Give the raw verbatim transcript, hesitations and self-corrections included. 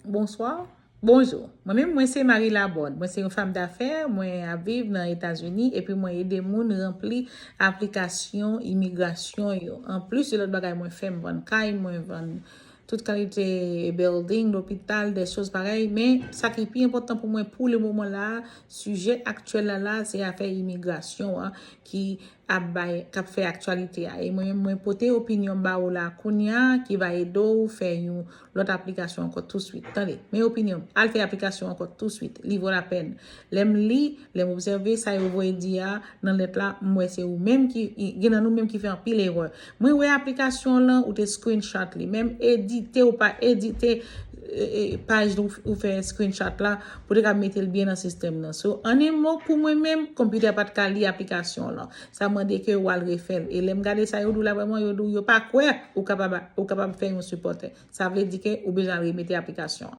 Bonsoir. Bonjou. Mwen menm, mwen se Marie Laborde. Mwen se yon fanm dafè, mwen ap viv nan Etazini, epi mwen ede moun ranpli aplikasyon imigrasyon yo. Anplis de lòt bagay mwen fè, mwen vann kay, mwen vann tout kalite building, lopital, de choz parèy. Men sa ki pi enpòtan pou mwen pou le moman la, sijè aktyèl la la, se afè imigrasyon an ki ap bay, k ap fè aktyalite a. E mwen, mwen pote opinyon m ba ou la kounya ki va ede w fè yon lòt aplikasyon ankò touswit. Tande, men opinyon m, al fè aplikasyon ankò touswit. Li vo lapèn. Lè m li, lè m obsève sa yo voye di a nan lèt la, m wè se ou menm ki, gen nan nou menm ki fè anpil erè. Mwen wè aplikasyon lan, ou te screenshot li. Menm edite ou pa edite, e, e, paj ou, ou fè screenshot la, pou te ka mete l byen nan sistèm nan. So, an en mo, pou mwen menm, konpitè pa t ka li aplikasyon lan. Sa mande ke w al refè l. E lè m gade sa yo di w la, vrèman, yo di w yo pa kwè ou kapab, ou kapab fè yon sipòtè. Sa vle di ke ou bezwen al remete aplikasyon.